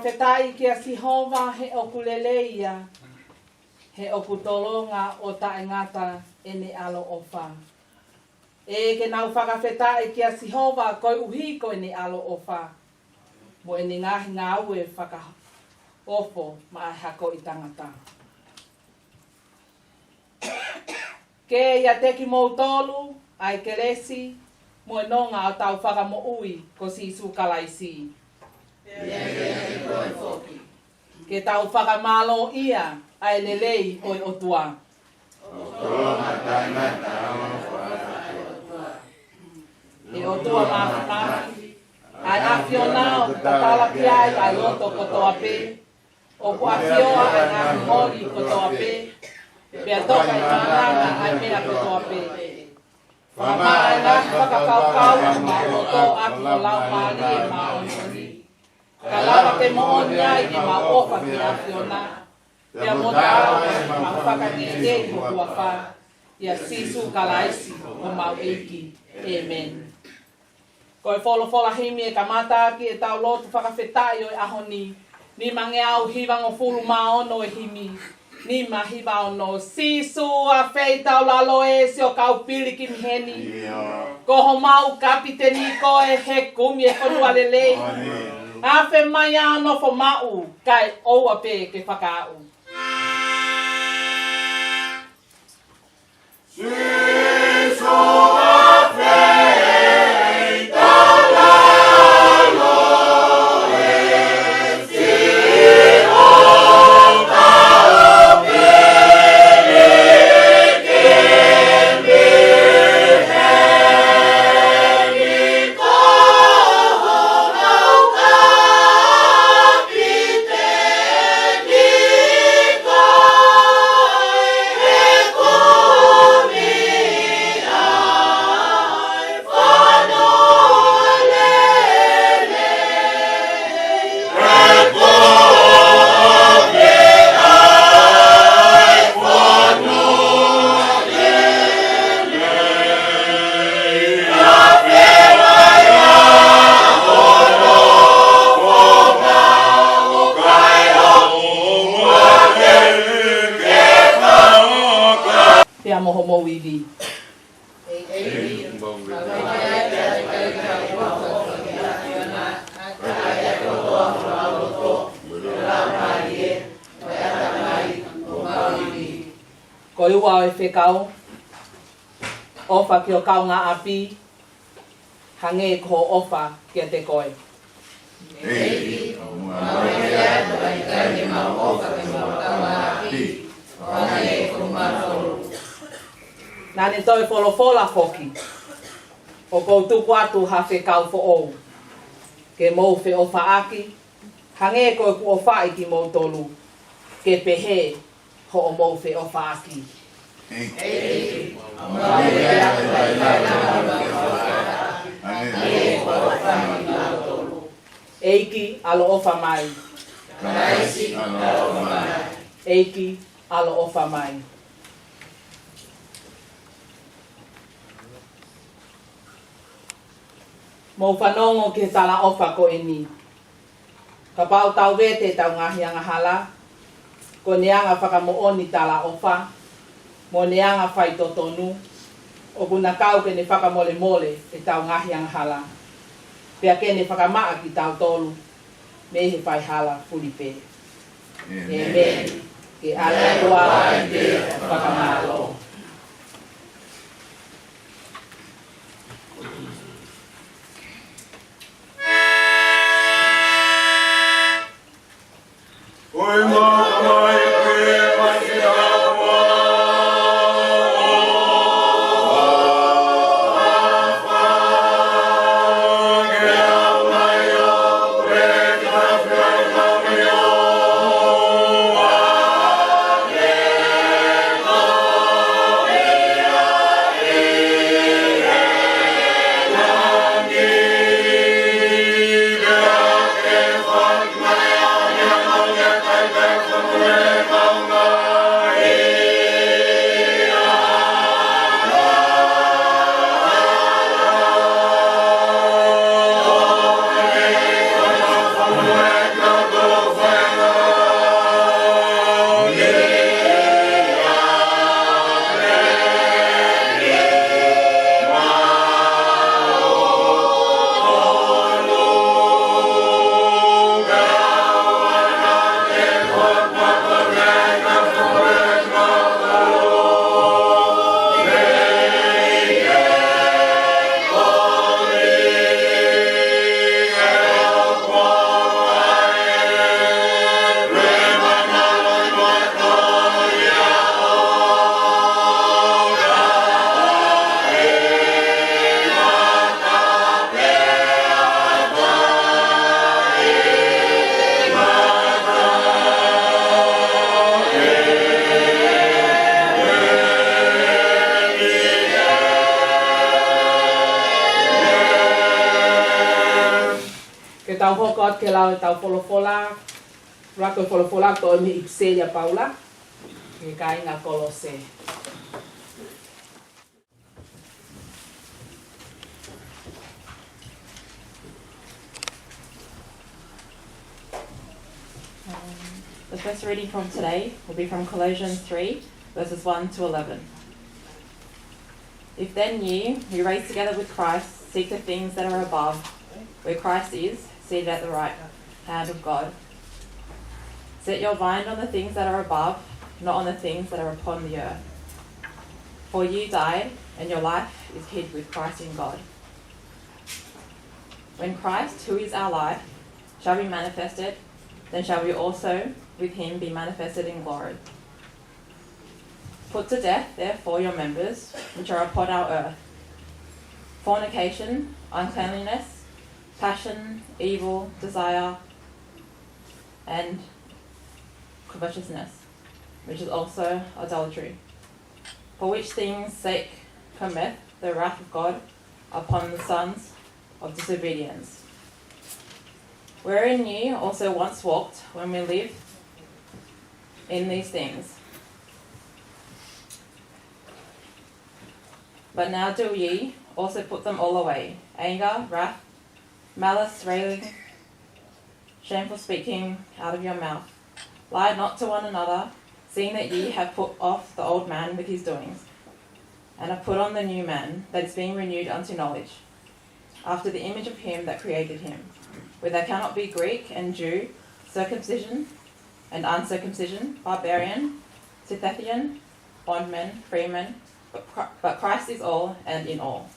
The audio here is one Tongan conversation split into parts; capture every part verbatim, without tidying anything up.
Fakafetaʻi kia Sihova he ʻoku lelei ia, he ʻoku tolonga ʻo taʻengata ʻene ʻaloʻofa. ʻE ke nau fakafetaʻi kia Sihova koeʻuhi ko ʻene ʻaloʻofa, mo ʻene ngaahi ngāue fakaofo maʻa e hako ʻo e tangata. Ke ʻiate kimoutolu ʻa e kelesi mo e nonga ʻo hotau Fakamoʻui ko Sīsū Kalaisi. Ke tau fakamālōʻia ʻa e lelei ʻo e ʻOtua. ʻE ʻOtua Māfimafi, ʻa e ʻAfiona ʻoku tatala ki ai ʻa e loto kotoa pē, ʻoku ʻafioʻi ʻa e ngaahi holi kotoa pē, pea toka ʻi mānanga ʻa e meʻa kotoa pē. Fakamaʻa ʻa e ngaahi fakakaukau ʻoku mau loto ʻaki ho Laumālie Māʻoniʻoni, ka lava ke moʻoni ai ʻemau ʻofa ki he ʻAfiona, pea mo taau ʻemau fakangeʻengeʻi ho huafa, ʻia Sīsū Kalaisi ko homau ʻEiki. ʻĒmeni. Ko e folofola himi ʻe kamata ʻaki ʻetau lotu fakafetaʻi ʻo e ʻaho ni, nimangeau hivangofulu mā ono e himi, nima hiva ono. Sīsū, afeitaulalo ē, siʻo kau pilikimi heni. Ko homau kapiteni koe he kumi e fonua lelei. Afe mai ā ʻo nofo maʻu, kae ʻoua pē ke fakaaʻu. Pea mo homou ivi. Ko e ua ʻo e fekau: ʻOfa ki ho kaungāʻapi hangē ko hoʻo ʻofa kiate koe. ʻEiki, ʻoku mau ʻofa atu ʻa e taimi ʻoku mau ʻofa ki homau kaungāʻapi, ʻo hangē ko homau tolu. Naʻa ne toe folofola foki: ʻOku ou tuku atu ha fekau foʻou, ke mou feʻofaʻaki, hangē ko ʻeku ʻofaʻi kimoutolu, ke pehē hoʻomou feʻofaʻaki. ʻEiki, ʻaloʻofa mai. ʻEiki, ʻaloʻofa mai. Mou fanongo ki he talaʻofa ko eni. Kapau ʻoku tau vete ʻetau ngaahi angahala, ko ʻene anga fakamoʻoni talaʻofa, mo ʻene anga faitotonu, ʻoku na kau ke ne fakamolemole ʻetau ngaahi angahala, pea ke ne fakamaʻa kitautolu mei he faihala fulipē. ʻĒmeni. Ke ʻalu ā ʻi he fakamālō. Hoko atu ke lau ʻetau folofola, lau ʻetau folofola ko e mei he ʻipiseli ʻa Paula ki he kāinga Kolose. Um, the first reading from today will be from Colossians three, verses one to eleven. If then you, who raised together with Christ, seek the things that are above, where Christ is, seated at the right hand of God, set your mind on the things that are above, not on the things that are upon the earth. For you died, and your life is hid with Christ in God. When Christ, who is our life, shall be manifested, then shall we also with him be manifested in glory. Put to death, therefore, your members, which are upon our earth: fornication, uncleanliness, passion, evil desire, and covetousness, which is also idolatry. For which things' sake cometh the wrath of God upon the sons of disobedience, wherein ye also once walked when we lived in these things. But now do ye also put them all away: anger, wrath, malice, railing, shameful speaking out of your mouth. Lie not to one another, seeing that ye have put off the old man with his doings, and have put on the new man that is being renewed unto knowledge, after the image of him that created him, where there cannot be Greek and Jew, circumcision and uncircumcision, barbarian, Scythian, bondman, freeman, but Chri-, but Christ is all and in all.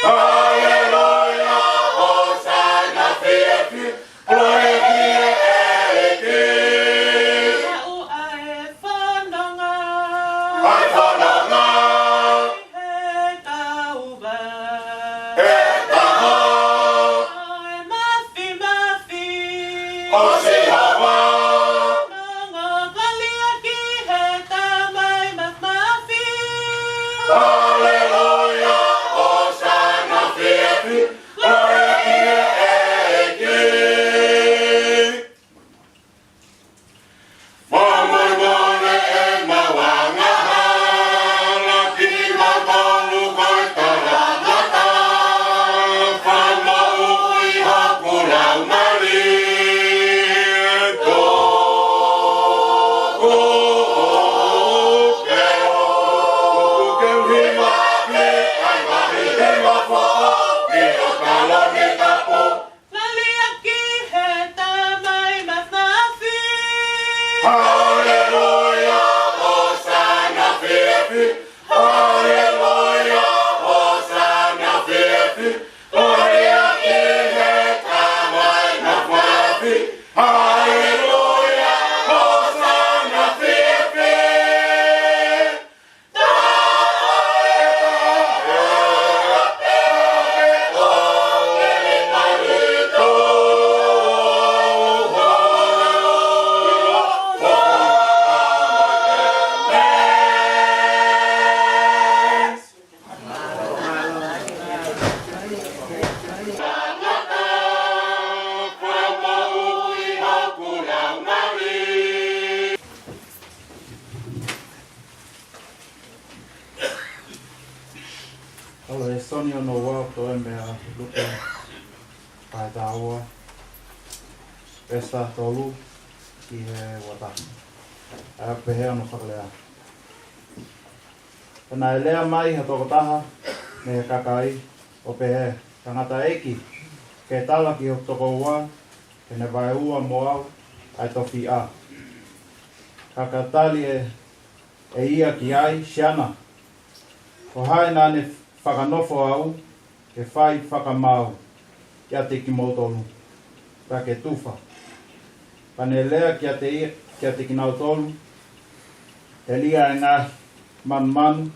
Haleluia, hosana, fiefia, glory ki he ʻEiki. Aʻu ʻa e fononga. ʻA e fononga. He tauva. He taha. ʻA e mafimafi. ʻO Sihova. Nonga kalia ki he Tamai mafimafi. Haleluia, hosana, fiefia, glory ki he ʻEiki. Māmani mole e mau angahala, kimautolu ko e talangata, fakamoʻui hoku laumālie. Tuku ke u, tuku ke u hiva ki ai, mahi hiva foʻou ki ho taloni tapu. Kalia ki he Tamai mafimafi. Haleluia, hosana, fiefia. Haleluia, hosana, fiefia. Kalia ki he Tamai mafimafi. Haleluia, hosana, fiefia. ʻA e lēsoni ʻo e ʻaho ni ʻoku toʻo mei he Luke vahe taha ua, veesi taha tolu ki he ua taha. ʻA ia ʻoku pehē hono fakalea. Pea naʻe lea mai ha tokotaha mei he kakai, ʻo pehē, Tangataʻeiki, ke tala ki hoku tokoua, ke ne vaeua mo au ʻa e tofiʻa. Ka ka tali ʻe, ʻe ia ki ai, Siana, ko hai naʻa ne fakanofo au ke fai fakamaau kiate kimoutolu, pea ke tufa? Pea ne lea kiate ia, kiate kinautolu, Telia e ngaahi manumanu,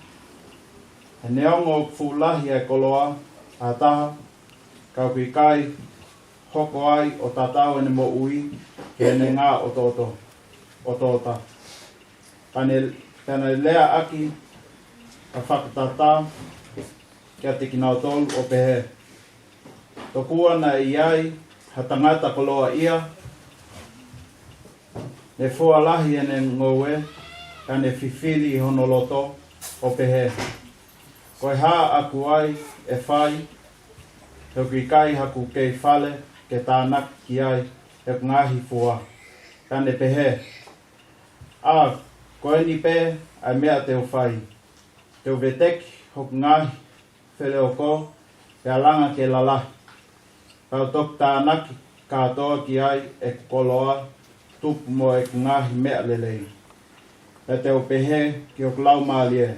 he neongo ʻoku fuʻu lahi e koloa ʻa ha taha, ka ʻoku ʻikai hoko ai ʻo tatau ʻene moʻui ki heʻene ngaahi ʻotoʻoto, ʻotoʻota. Pea ne, pea ne leaʻaki ʻa e fakatātā kiate kinautolu ʻo pehē, Tokua naʻe ʻi ai ha tangata koloaʻia, ne fua lahi ʻene ngoue, ka ne fifili ʻi hono loto ʻo pehē, Ko e hā ʻoku ai ʻe fai, he ʻoku ʻikai haku kei fale ke tānaki ki ai ʻeku ngaahi fua? Ka ne pehē, ʻA, ko eni pē ʻa e meʻa te u fai. Te u veteki hoku ngaahi feleoko, pea langa ke lalahi. Kau toki tānaki kātoa ki ai ʻeku koloa tupu mo ʻeku ngaahi meʻa lelei. Pea te u pehē ki hoku laumālie,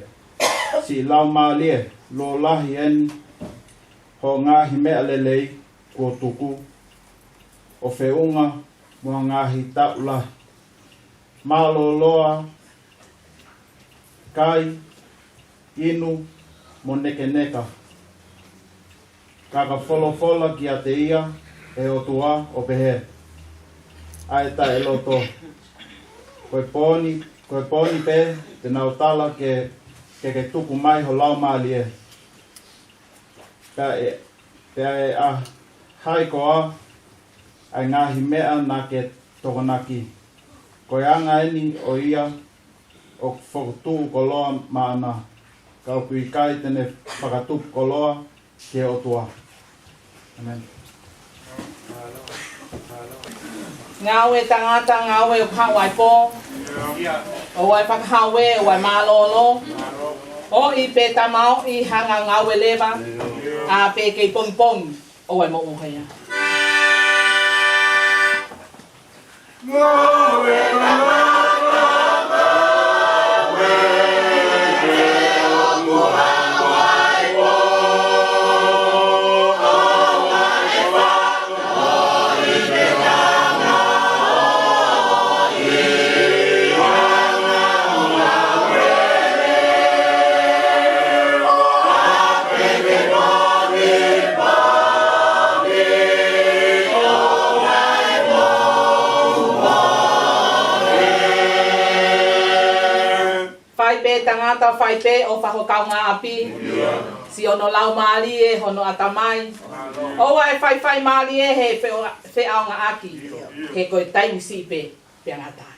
Siʻi laumālie, lōlahi eni hoʻo ngaahi meʻa lelei kuo tuku, ʻo feʻunga mo ha ngaahi taʻu lahi. Mālōlō ā, kai, inu, mo nekeneka. Ka ka folofola kiate ia ʻe he ʻOtua ʻo pehē, ʻA e taʻeloto, ko e pō ni, ko e pō ni pē te nau tala ke, ke ke tuku mai ho laumālie. Pea ʻe, pea ʻe ʻa hai koā ʻa e ngaahi meʻa naʻa ke tokonaki? Ko e anga eni ʻo ia ʻoku fokotuʻu koloa maʻana, ka ʻoku ʻikai te ne fakatupu koloa ki he ʻOtua. ʻĒmeni. Ngāue tangata, ngāue ʻoku haʻu ai pō. ʻOua ʻe fakahau ē, ʻoua ʻe mālōlō. ʻOi pē tamaoʻi, hanga ngāue leva. ʻA pē kei pongipongi, ʻoua ʻe moʻua ia. Fai pē tangata, fai pē ʻofa ho kaungāʻapi. Siʻono laumālie, hono ʻatamai. ʻOua ʻe faifai mālie he feʻo-, feʻaongaʻaki. He ko e taimi siʻi pē, pea ngata ai.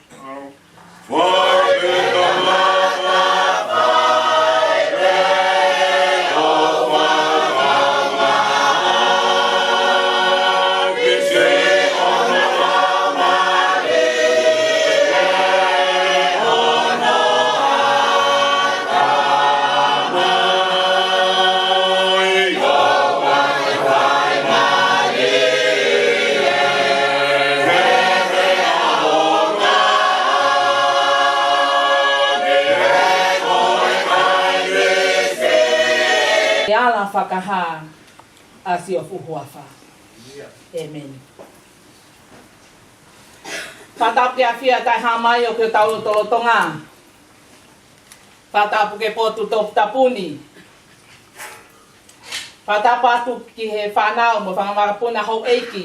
ʻE ala fakahā ʻa siʻo fuʻu huafa. ʻĒmeni. Fakatapu ki he ʻafio ʻa e Tamai ʻoku ʻi hotau lotolotonga. Fakatapu ki he potu toputapu ni. Fakatapu atu ki he fānau mo e fanga makapuna houʻeiki.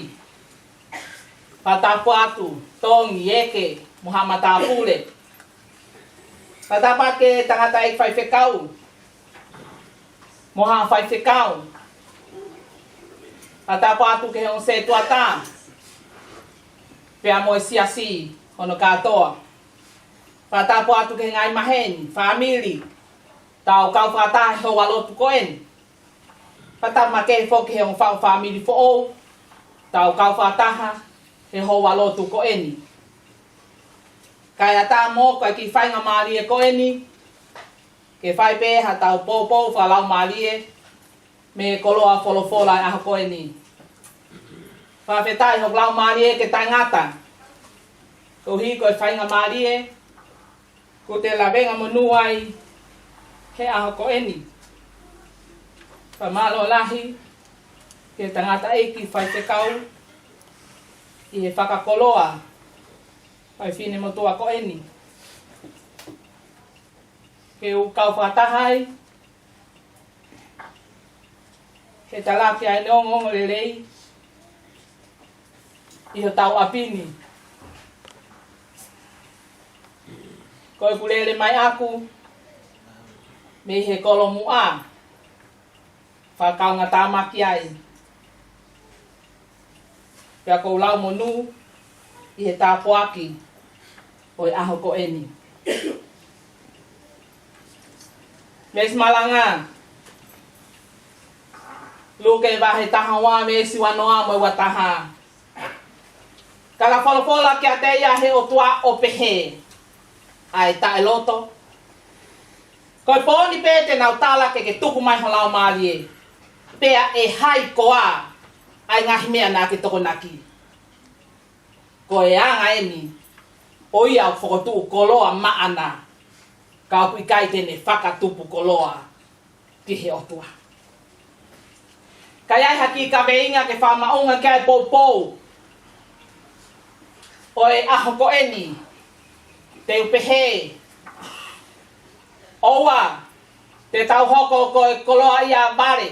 Fakatapu atu, Tongi, Eke, mo haʻa matāpule. Fakatapu atu ki he tangataʻeiki faifekau mo haʻa faifekau. Fakatapu atu ki he ongo sētuata, pea mo e siasi hono kātoa. Fakatapu atu ki he ngaahi maheni, fāmili, tau kau fakataha he houa lotu ko eni. Fakatapu makehe foki ki he ongo faʻu fāmili foʻou, tau kau fakataha he houa lotu ko eni. Kae ʻatā mo ko e kiʻi faingamālie ko eni, ke fai pē haʻatau poupou fakalaumālie, Mei he koloa folofola ʻa e ʻaho ko eni. Fakafetaʻi hoku laumālie ke taʻengata. Koeʻuhi ko e faingamālie kuo te lavengamonū ai he ʻaho ko eni. Fakamālō lahi ki he tangataʻeiki faifekau ʻi he fakakoloa ʻa e finemotuʻa ko eni. Ke u kau fakataha ai he talaki ʻa ʻene ongoongolelei ʻi hotau ʻapi ni. Ko ʻeku lele mai ʻaku mei he kolomuʻa, fakakaungātāmaki ai. Pea ʻoku ou laumonū ʻi he tāpuaki ʻo e ʻaho ko eni. Veesi malanga, Luke vahe taha ua, veesi ua noa mo e ua taha. Ka ka folofola kiate ia ʻe he ʻOtua ʻo pehē, ʻa e taʻeloto, ko e pooni pē te nau tala ke ke tuku mai ho laumālie, pea ʻe hai koā ʻa e ngaahi meʻa naʻa ke tokonaki? Ko e anga eni ʻo ia ʻoku fokotuʻu koloa maʻana, ka ʻoku ʻikai te ne fakatupu koloa ki he ʻOtua. Ka ʻi ai ha kiʻi kaveinga ke fakamaʻunga ki ai e poupou ʻo e ʻaho ko eni, te u pehē: ʻOua te tau hoko ko e koloaʻia vale.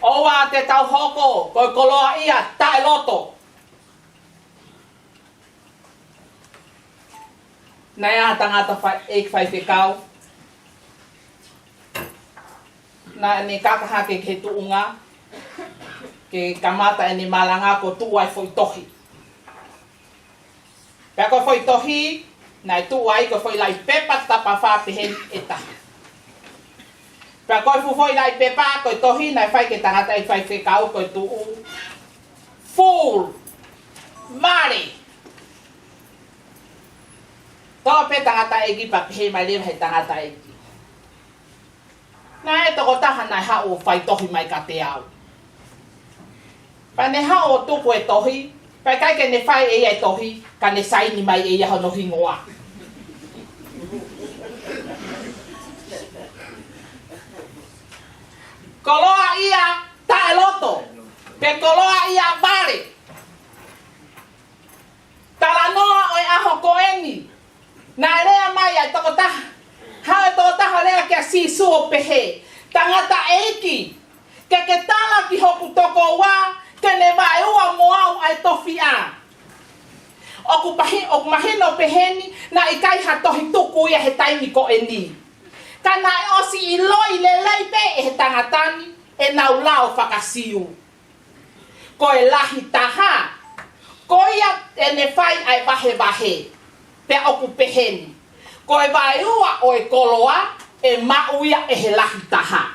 ʻOua te tau hoko ko e koloaʻia taʻeloto. Naʻe ʻi ai ha tangata fai, ʻeiki faifekau, naʻa ne kaka hake ki he tuʻunga ke kamata ʻene malanga, kuo tuʻu ai e foʻi tohi. Pea ko e foʻi tohi naʻe tuʻu ai ko e foʻi laʻi pepa tapafā pehē ni ʻe taha. Pea ko e fuʻu foʻi laʻi pepa ko e tohi naʻe fai ki he tangataʻeiki faifekau ko e tuʻu full, vale. Toʻo pē tangataʻeiki pea pehē mai leva he tangataʻeiki: Naʻe ʻi ai e tokotaha naʻe haʻu ʻo fai tohi mai kiate au. Pea ne haʻu ʻo tuku e tohi, pea ʻikai ke ne fai ʻe ia e tohi, ka ne saini mai ʻe ia hono hingoa. Koloaʻia taʻeloto, pe koloaʻia vale. Talanoa ʻo e ʻaho ko eni. Naʻe lea mai ʻa e tokotaha, haʻu e tokotaha ʻo lea kia Sīsū ʻo pehē: Tangataʻeiki, ke ke tala ki hoku tokoua ke ne vaeua mo au ʻa e tofiʻa. ʻOku pahi-, ʻoku mahino pehē ni naʻe ʻikai ha tohi tuku ia he taimi ko eni. Ka naʻe ʻosi ʻiloʻi lelei pē ʻe he tangata ni ʻenau lao faka-Siu. Ko e lahi taha, ko ia ʻene fai ʻa e vahevahe. Pea ʻoku pehē ni: Ko e vaeua ʻo e koloa ʻe maʻu ia ʻe he lahi taha.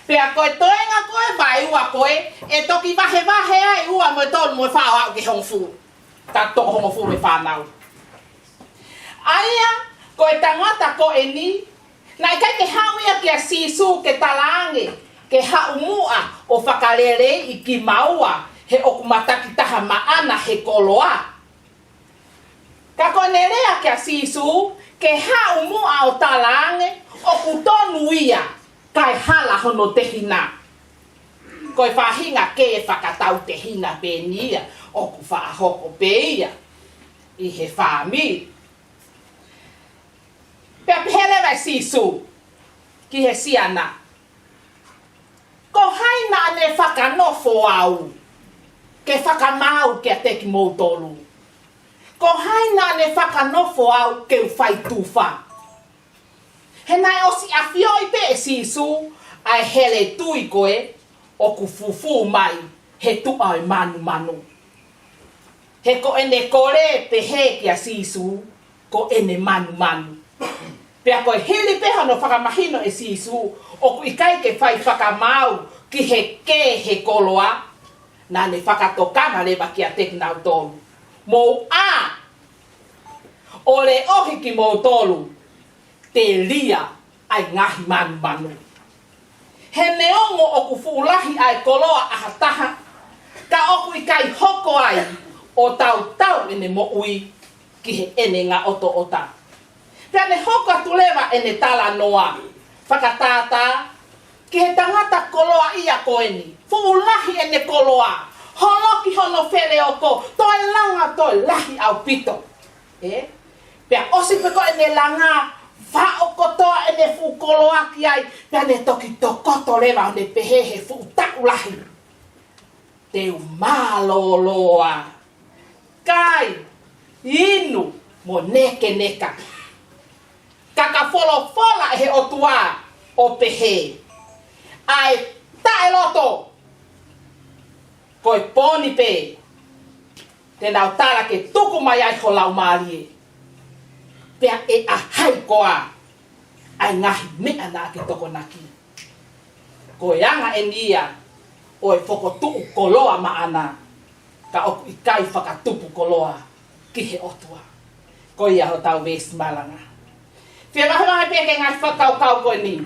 Pea ko e toenga ko e vaeua ko ē, ʻe toki vahevahe ai ua mo e tolu mo e fā ʻo aʻu ki he hongofulu. Ka toko hongofulu e fānau. ʻA ia, ko e tangata ko eni, naʻe ʻikai ke haʻu ia kia Sīsū ke talaange ke haʻu muʻa ʻo fakaleleiʻi kimaua he ʻoku matakitaha maʻana he koloa. Ka ko ʻene lea kia Sīsū ke haʻu muʻa ʻo talaange ʻoku tonu ia, kae hala hono tehina. Ko e faʻahinga kē fakatautehina pē eni ia ʻoku faʻa hoko pē ia ʻi he fāmili. Pea pehē leva ʻe Sīsū ki he siana: Ko hai naʻa ne fakanofo au ke fakamaau kiate kimoutolu? Ko hai naʻa ne fakanofo au ke u fai tufa? He naʻe ʻosi ʻafioʻi pē ʻe Sīsū ʻa e hele tui ko ē ʻoku fufū mai he tuʻa ʻo e manumanu. He ko ʻene kole pehē kia Sīsū ko ʻene manumanu. Pea ko e hili pē hono fakamahino ʻe Sīsū ʻoku ʻikai ke fai fakamaau ki he kē he koloa, naʻa ne fakatokanga leva kiate kinautolu: Mou ʻā, ʻo leʻohi kimoutolu telia ʻa e ngaahi manumanu. He neongo ʻoku fuʻu lahi ʻa e koloa ʻa ha taha, ka ʻoku ʻikai hoko ai ʻo tautau ʻene moʻui ki heʻene ngaʻotoʻota. Pea ne hoko atu leva ʻene talanoa fakatātā ki he tangata koloaʻia ko eni. Fuʻu lahi ʻene koloa, holoki hono feleoko, toe langa, toe lahi ʻaupito. Ē? Pea ʻosi pē ko ʻene langa, faʻo kotoa ʻene fuʻu koloa ki ai, pea ne toki tokoto leva ʻo ne pehē he fuʻu taʻu lahi: Te u mālōlō ā. Kai, inu, mo nekeneka. Ka ka folofola ʻe he ʻOtua ʻo pehē: ʻA e taʻeloto, ko e pō ni pē te nau tala ke tuku mai ai ho laumālie, pea ʻe ʻa hai koā ʻa e ngaahi meʻa naʻa ke tokonaki? Ko e anga eni ia ʻo e fokotuʻu koloa maʻana, ka ʻoku ʻikai fakatupu koloa ki he ʻOtua. Ko ia hotau veesi malanga. Fie vahevahe pē ki he ngaahi fakakaukau ko eni.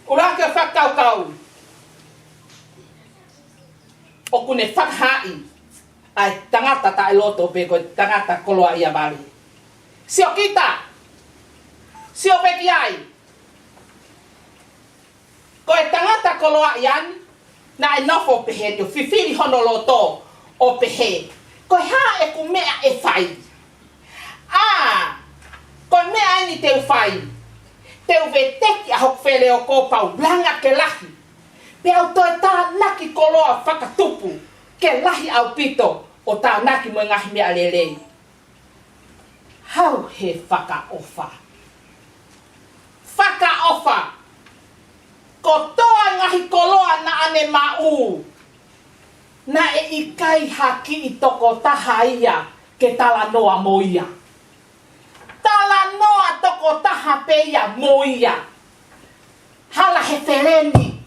ʻUluaki ʻo e fakakaukau, ʻoku ne fakahaaʻi ʻa e tangata taʻeloto pe ko e tangata koloaʻia vale. Sio kita. Sio pē ki ai. Ko e tangata koloaʻia ni, naʻe nofo pehē ni ʻo fifili hono loto ʻo pehē: Ko e hā ʻeku meʻa ʻe fai? ʻA, ko e meʻa eni te u fai: Te u veteki ʻa hoku feleoko pea u langa ke lahi, pea u toe tānaki koloa fakatupu ke lahi ʻaupito ʻo tānaki mo e ngaahi meʻa lelei. Hau he fakaʻofa. Fakaʻofa. Kotoa e ngaahi koloa naʻa ne maʻu, naʻe ʻikai ha kiʻi tokotaha ia ke talanoa mo ia. Talanoa tokotaha pē ia mo ia. Hala he feleni,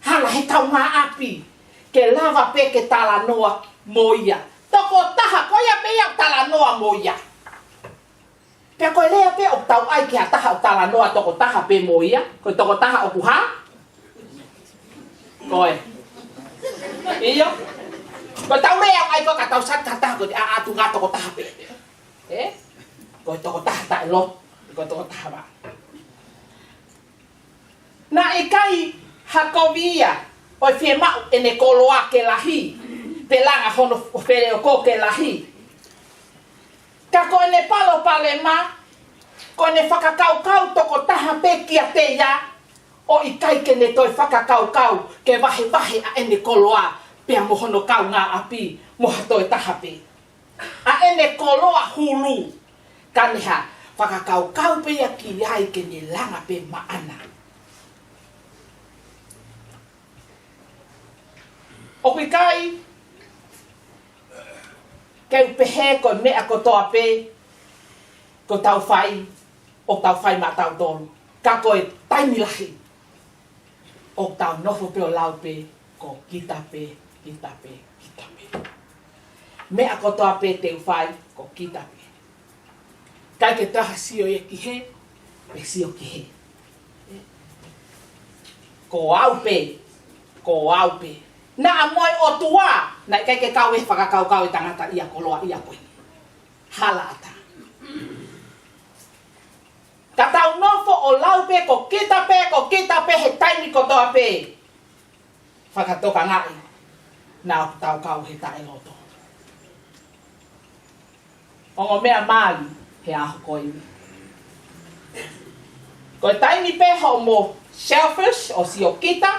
hala he kaungāʻapi, ke lava pē ke talanoa mo ia. Tokotaha, ko ia pē ia ʻoku talanoa mo ia. Pea ko e lea pē ʻoku tau ʻai ki ha taha ʻoku talanoa tokotaha pē mo ia, ko e tokotaha ʻoku hā? Ko e. ʻIo. Ko ʻetau lea ʻoku ʻai ko ē ka tau sat ka taha ko e ʻa atu ngā tokotaha pē. Ē? Ko e tokotaha taʻeloto, ko e tokotaha vale. Naʻe ʻikai ha kovi ia ʻo e fiemaʻu ʻene koloa ke lahi, pe langa hono feleoko ke lahi. Ka ko ʻene palopalema, ko ʻene fakakaukau tokotaha pē kiate ia, ʻo ʻikai ke ne toe fakakaukau ke vahevahe ʻa ʻene koloa pea mo hono kaungāʻapi mo ha toe taha pē. ʻA ʻene koloa hulu, ka ne hā, fakakaukau pē ia ki ai ke ne langa pē maʻana. ʻOku ʻikai ke u pehē ko e meʻa kotoa pē ʻoku tau fai, ʻoku tau fai maʻatautolu. Ka ko e taimi lahi ʻoku tau nofo pē ʻo lau pē, ko kita pē, kita pē, kita pē. Meʻa kotoa pē te u fai, ko kita pē. ʻIkai ke taha sio ia ki hē, pe sio ki hē. Ko au pē, ko au pē. Naʻa mo e ʻOtua, naʻe ʻikai ke kau he fakakaukau ʻa e tangata ia koloaʻia ko ē. Hala ʻatā. Ka tau nofo ʻo lau pē, ko kita pē, ko kita pē he taimi kotoa pē. Fakatokangaʻi, naʻa ʻoku tau kau he taʻeloto. Ongo meʻa mali he ʻaho ko eni. Ko e taimi pē hoʻomo selfish ʻo sio kita,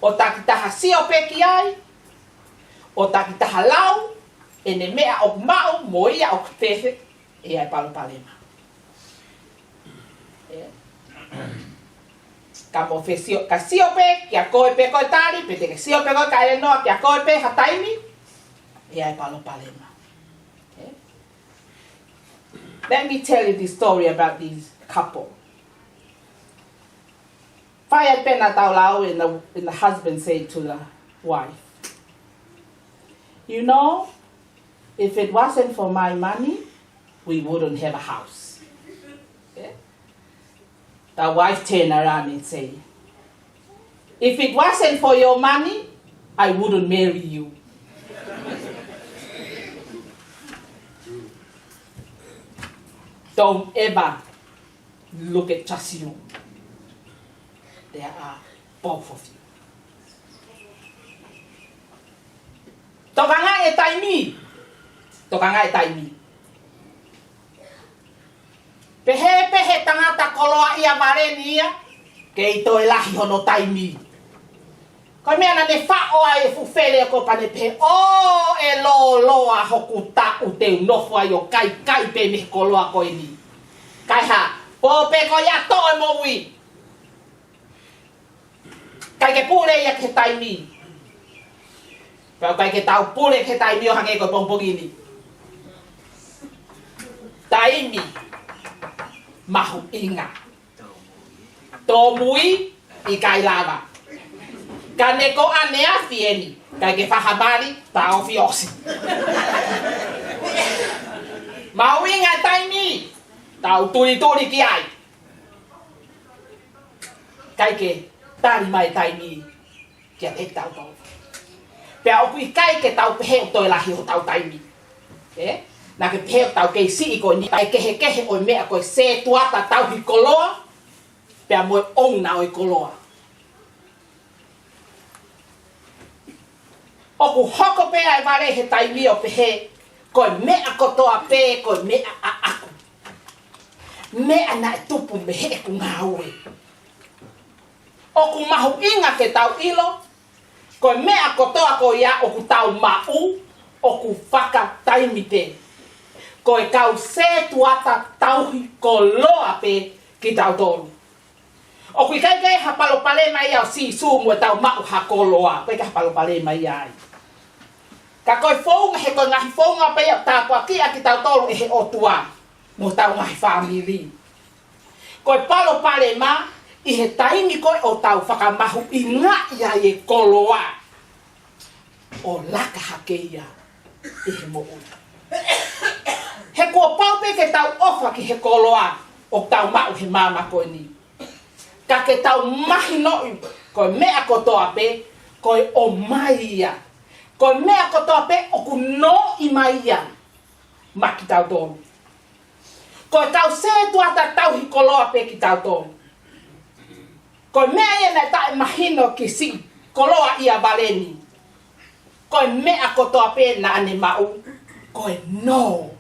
ʻo takitaha sio pē ki ai, ʻo takitaha lau ʻene meʻa ʻoku maʻu mo ia ʻoku fefe, ʻe ʻi ai e palopalema. Ē. Ka mo fie sio, ka sio pē kia koe pē ko e tali, pe te ke sio pē ko e kaʻelenoa kia koe pē ha taimi, ʻe ʻi ai e palopalema. Ē. Let me tell you this story about this couple. Fai ai pē ʻena tau lau, and the, and the husband said to the wife, "You know, if it wasn't for my money, we wouldn't have a house." Ē? A wife turn around and say, "If it wasn't for your money, I wouldn't marry you." Don't ever look at just you. There are both of you. Tokangaʻi e taimi. Tokangaʻi e taimi. Pehē pē he tangata koloaʻia valeni ia, kei toe lahi hono taimi. Ko e meʻa naʻa ne faʻo ai e fuʻu feleoko pea ne pehē, ʻō, ʻe lōloa hoku taʻu te u nofo ai ʻo kaikai pē mei he koloa ko eni. Kae hā, pō pē ko ia toʻo e moʻui. ʻIkai ke pule ia ki he taimi. Pea ʻikai ke tau pule ki he taimi ʻo hangē ko e pongipongi ni. Taimi mahuʻinga. Tōmui ʻikai lava. Ka ne ko ʻaneafi eni, ʻikai ke fakamali, taʻofi ʻosi. Mahuʻinga e taimi, tau tulituli ki ai. ʻIkai ke tali mai e taimi kiate kitautolu. Pea ʻoku ʻikai ke tau pehē ʻoku toe lahi hotau taimi. Ē? Naʻa ke pehē ʻoku tau kei siʻi ko eni, ʻe kehekehe ʻo e meʻa ko e sētuata tauhi koloa, pea mo e ʻouna ʻo e koloa. ʻOku hoko pē ʻa e vale he taimi ʻo pehē, ko e meʻa kotoa pē, ko e meʻa ʻaʻaku. Meʻa naʻe tupu mei heʻeku ngāue. ʻOku mahuʻinga ke tau ʻilo, ko e meʻa kotoa ko ia ʻoku tau maʻu, ʻoku fakataimi pē. Ko e kau sētuata tauhi koloa pē kitautolu. ʻOku ʻikai ke ha palopalema ia ʻo Sīsū mo ʻetau maʻu ha koloa, ʻikai ke ha palopalema ia ai. Ka ko e founga, he ko e ngaahi founga pē ia ʻoku tāpuakiʻi ʻa kitautolu ʻe he ʻOtua, mo hotau ngaahi fāmili. Ko e palopalema, ʻi he taimi ko ē ʻoku tau fakamahuʻingaʻi ai e koloa, ʻo laka hake ia ʻi he moʻui. He kuo pau pē ke tau ʻofa ki he koloa ʻoku tau maʻu he māmani ko eni. Ka ke tau mahinoʻi, ko e meʻa kotoa pē, ko e ʻomai ia. Ko e meʻa kotoa pē ʻoku noiʻi mai ia maʻa kitautolu. Ko e kau sētuata tauhi koloa pē kitautolu. Ko e meʻa ia naʻe taʻemahino ki siʻi koloaʻia valeni. Ko e meʻa kotoa pē naʻa ne maʻu, ko e nō.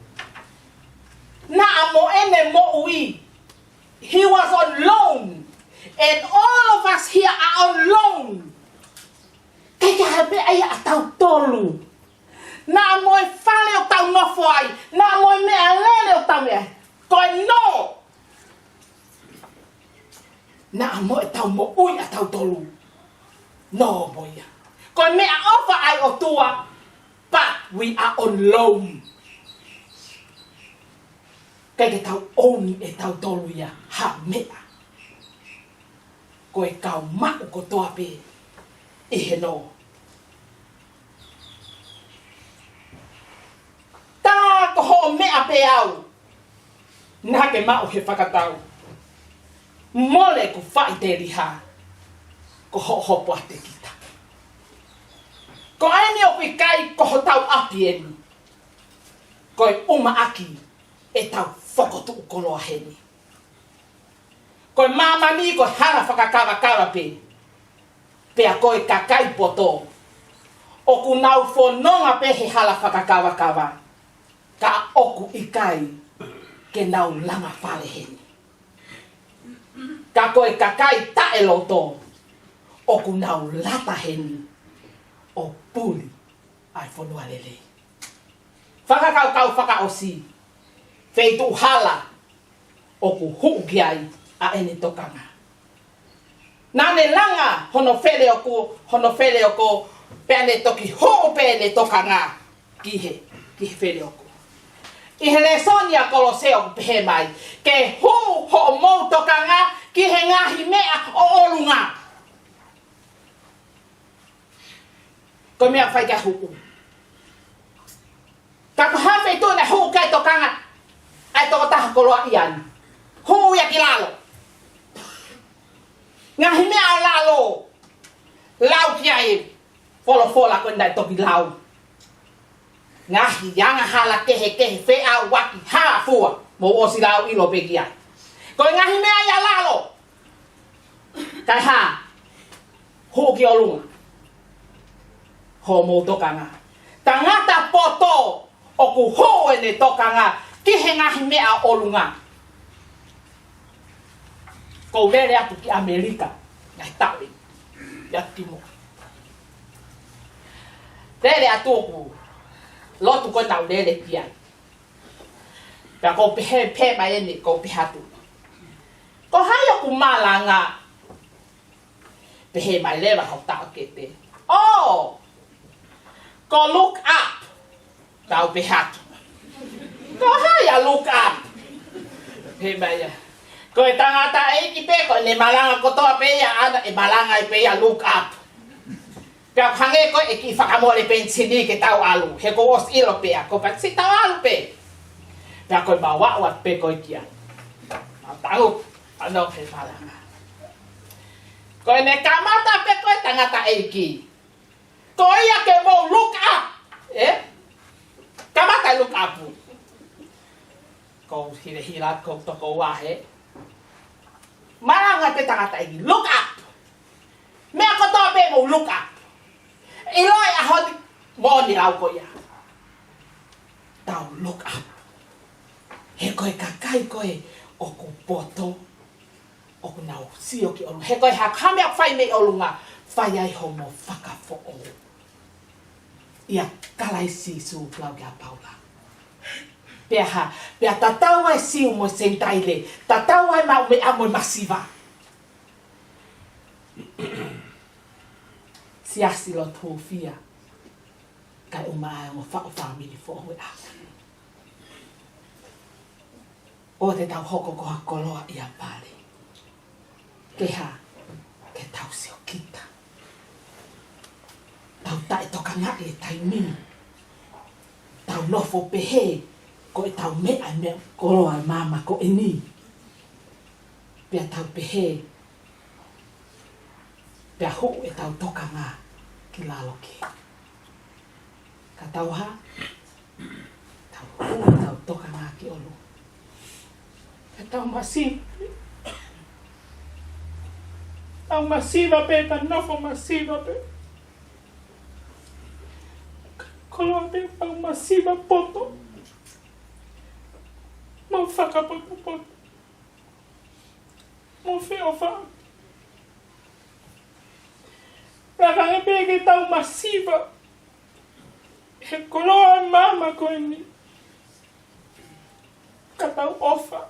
Naʻa mo ʻene moʻui. He was on loan. And all of us here are on loan. ʻIkai ke ʻi ai ha meʻa ia ʻa tautolu. Naʻa mo e fale ʻoku tau nofo ai, naʻa mo e meʻalele ʻoku tau meʻa ai. Ko e nō. Naʻa mo ʻetau moʻui ʻa tautolu. Nō mo ia. Ko e meʻaʻofa ʻa e ʻOtua, but we are on loan. ʻIkai ke tau own ʻe tautolu ia ha meʻa. Ko e kau maʻu kotoa pē ʻi he nō. Tā ko hoʻo meʻa pē au, naʻa ke maʻu he fakatau. Mole ʻeku faʻiteliha, ko hoʻo hopo ʻa te kita. Ko eni ʻoku ʻikai ko hotau ʻapi eni. Ko e ʻumaʻaki ʻetau fokotuʻu koloa heni. Ko e māmani ko e hala fakakavakava pē. Pea ko e kakai poto. ʻOku nau fononga pē he hala fakakavakava. Ka ʻoku ʻikai ke nau langa fale heni. Ka ko e kakai taʻeloto. ʻOku nau lata heni. ʻO puli ʻa e fonua lelei. Fakakaukau fakaʻosi. Feituʻu hala ʻoku huʻu ki ai ʻa ʻene tokanga. Naʻa ne langa hono feleoko, hono feleoko, pea ne toki huʻu pē ʻene tokanga ki he, ki he feleoko. ʻI he lēsoni ʻa Kolose ʻoku pehē mai, ke huʻu hoʻomou tokanga ki he ngaahi meʻa ʻo ʻolunga. Ko e meʻa fai ke huʻu. Ka ko e hā feituʻu naʻe huʻu ki ai e tokanga ʻa e tokotaha koloaʻia ni? Huʻu ia ki lalo. Ngaahi meʻa ʻa lalo, lau ki ai e folofola ko ē naʻe toki lau. Ngaahi angahala kehekehe, feʻauaki, hā fua, mou ʻosi lau ʻilo pē ki ai. Ko e ngaahi meʻa ia ʻa lalo, kae hā, hū ki ʻolunga hoʻomou tokanga. Tangata poto ʻoku hū ʻene tokanga ki he ngaahi meʻa ʻolunga. Kou lele atu ki ʻAmelika, ngaahi taʻu ʻe, ʻi atu ki muʻa. Lele atu ʻoku lotu ko ē naʻa ku lele ki ai. Pea kou pehē, pehē mai eni, kou pehē atu, ko hai ʻoku malanga? Pehē mai leva hau taʻokete, ʻō, ko Look Up. Tau pehē atu, ko hai ʻa Look Up? Pehē mai ia, ko e tangataʻeiki pē, ko ʻene malanga kotoa pē ia ʻaʻana ʻe malanga ai pē ia Look Up. Pea hangē ko e kiʻi fakamole penisini ke tau ʻalu, he kuo ʻosi ʻilo pē ia, ko pati tau ʻalu pē. Pea ko e mau aʻu atu pē ko ē ki ai, mau tau, ano he malanga. Ko ʻene kamata pē ko e tangataʻeiki, ko ia ke mou look up, ē? Kamata e look up. Kou hilahila, kou toko ua he malanga pē tangataʻeiki, look up. Meʻa kotoa pē mou look up. ʻIlo e ʻaho ni, moʻoni lau ko ia. Tau look up. He ko e kakai ko ē ʻoku poto, ʻoku nau sio ki ʻolunga. He ko e hā ha meʻa ʻoku fai mei ʻolunga, fai ai homo fakafoʻou. ʻIa Kalaisi Sīsū, lau ki ai ʻa Paula. Pea hā, pea tatau ai Siu mo Senitaile, tatau ai maʻu meʻa mo masiva. Siasi lotu hūfia, kae ʻumaʻā e ongo faʻu fāmili foʻou ʻe ʻaho. ʻOua te tau hoko ko ha koloa ʻi ha pale. Ke hā, ke tau siokita. Tau taʻetokangaʻi e taimi. Tau nofo pehē, ko ʻetau meʻa, meʻa koloa e māmani ko eni. Pea tau pehē, pea hū ʻetau tokanga ki lalo ki. Ka tau hā, tau hū ʻetau tokanga ki ʻolunga. Ka tau masiva. Tau masiva pē, tau nofo masiva pē. Koloa pē, tau masiva poto. Mau fakapotopoto. Mau feʻofaʻaki. Ka hangē pē ke tau masiva he koloa e māmani ko eni. Ka tau ʻofa.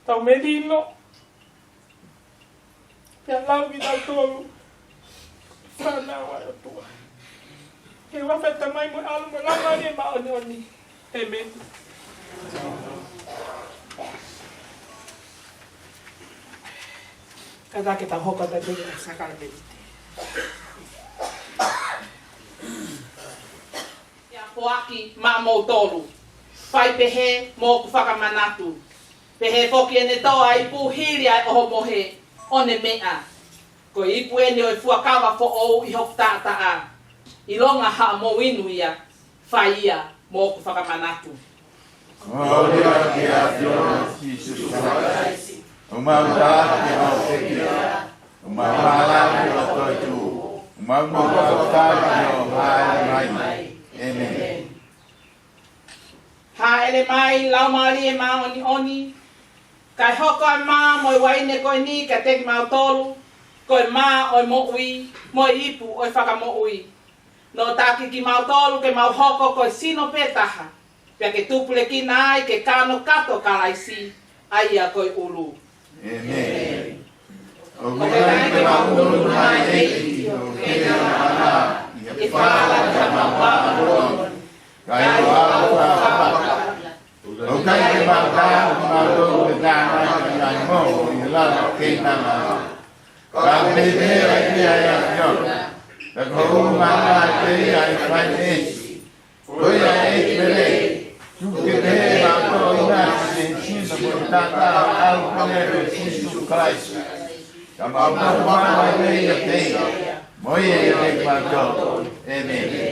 Tau melino. Pea lau kitautolu fānau ʻa e ʻOtua. He huafa ʻo e Tamai mo e ʻAlo mo e Laumālie Māʻoniʻoni. ʻĒmeni. Kātaki ke tau hoko atu ki he sākalamēniti. ʻIa foaki maʻamoutolu, fai pehē moʻoku fakamanatu. Pehē foki ʻene toa ipu hili ʻa e ʻohomohe, ʻo ne meʻa, ko e ipu eni ʻo e fuakava foʻou ʻi hoku taʻataʻa. ʻIlonga haʻamou inu ia, fai ia moʻoku fakamanatu. Kole atu ki he ʻAfiona ko Sīsū Kalaisi, ʻo mau tā ke mau pekia, ʻo mau mālaki ʻo toetuʻu, ʻo mau nofo tau ke mau hāʻele mai. ʻĒmeni. Hāʻele mai, Laumālie Māʻoniʻoni, kae hoko ʻa e mā mo e uaine ko eni kiate kimautolu, ko e mā ʻo e moʻui, mo e ipu ʻo e fakamoʻui. Nofo taki kimautolu ke mau hoko ko e sino pē taha, pea ke tupulekina ai ke kano kato Kalaisi, ʻa ia ko e ʻulu. ʻĒmeni. ʻOku ʻikai ke mau ʻunu mai ʻEiki, ʻoku ke ʻi he ʻamanaki, ʻi he fala ʻo homau ʻAfiona, kae ʻoua ʻe fakapapau. ʻOku ʻikai ke mau kau, mau tō ke tānaki ʻi he moʻui ʻi he lalo ʻo e keinama. Ka ʻoku pehē ʻe he ʻAfiona, ka ko hoʻo ʻumaʻā pē ia ʻe fai ʻEiki. Ko ia ʻEiki pele, tuku ke pehē ʻe mautolu ʻa e sino Ko e taʻataʻa ʻo e ʻAlo ko e ʻAlo ʻo Sīsū Kalaisi. Ka mau nofo maʻu ai ʻiate ia, mo ia ʻiate kimautolu. ʻĒmeni.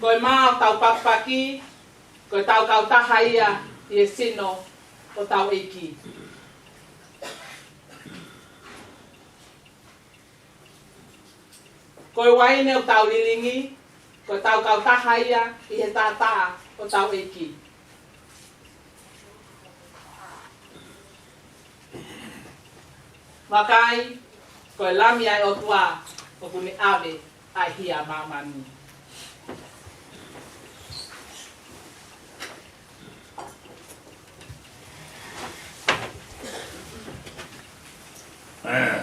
Ko e mā ʻo hotau pakipaki, ko ʻetau kautaha ia ʻi he sino ʻo hotau ʻEiki. Ko e uaine ʻoku tau lilingi, ko ʻetau kautaha ia ʻi he taʻataʻa ʻo hotau ʻEiki. Vakai, ko e Lami ʻa e ʻOtua ʻoku ne ʻave ʻa e hia ʻa māmani. Pea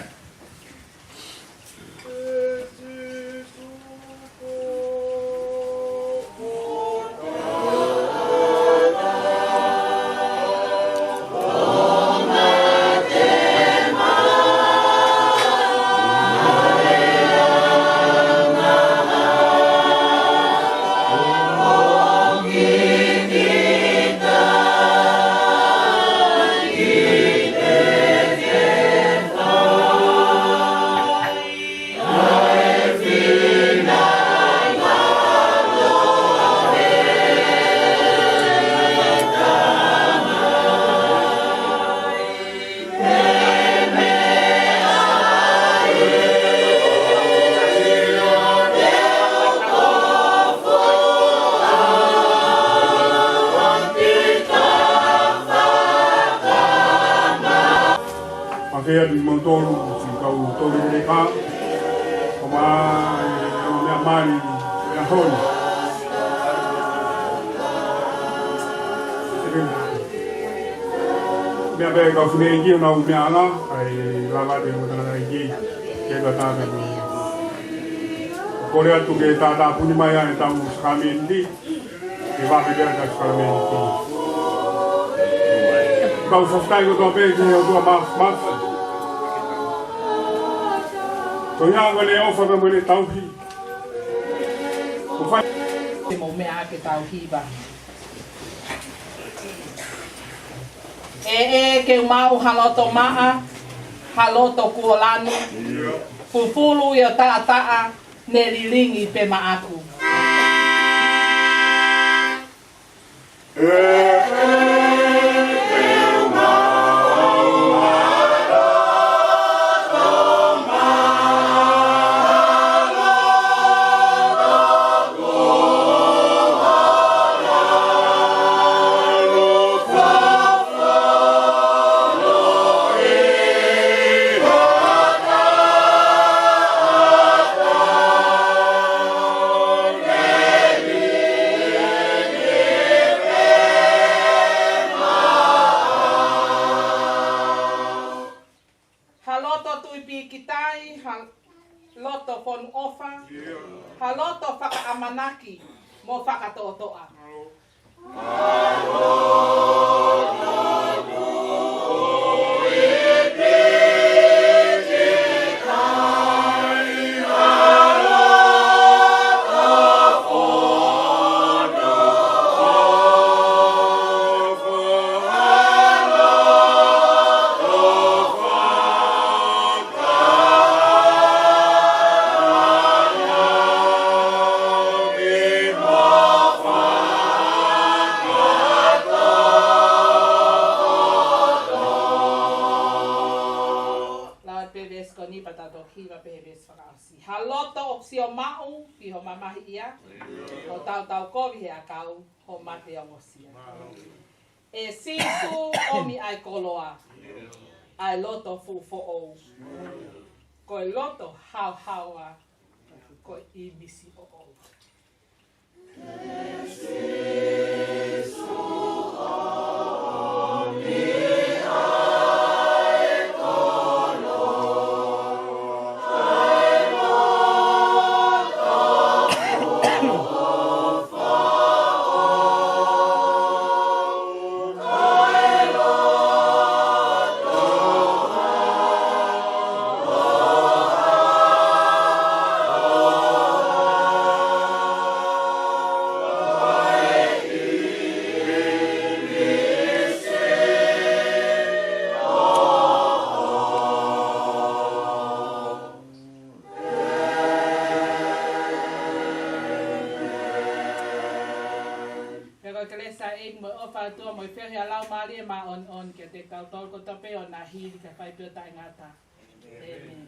ʻoku ou ʻoatu kimautolu, siʻi kau tole ʻi he ʻEiki, ʻo mai ʻo meʻa mali, meʻa hoi. Meʻa pē kau fineʻeiki ʻo nau meʻa ala, ʻai lava te mo tana ʻEiki, ke ka tāpē ni. ʻOku ou kole atu ke tātāpuni mai ʻa ʻetau sākalamēniti, ke vave pē ʻa e sākalamēniti. Kau fakafetaʻi kotoa pē ki he ʻOtua Māfimafi. Ko ia ʻoku ne ʻofa pea mo ne tauhi. Ko fai. Te mo meʻa ke tauhi va. ʻE, ʻe, ke u maʻu ha loto maʻa, ha loto kuo lanu, fufulu ʻi ho taʻataʻa, ne lilingi pē maʻaku. Ha loto tui pīkitai, ha loto fonu ʻofa, ha loto fakaʻamanaki mo fakatoʻotoʻa. Lau pē veesi ko eni pea tau toki hiva pē he veesi fakaʻosi. Ha loto ʻoku sio maʻu ki ho mamahiʻia, ʻo tautau kovi he ʻakau, ho mate ongosia. ʻE Sīsū, ʻomi ʻa e koloa, ʻa e loto fuʻu foʻou. Ko e loto haohaoa, ko e ʻīmisi ʻoʻou. ʻOtua mo e feohi ʻa e Laumālie Māʻoniʻoni kiate kitautolu kotoa pē ʻo na hili kae fai pē ʻo taʻengata. ʻĒmeni.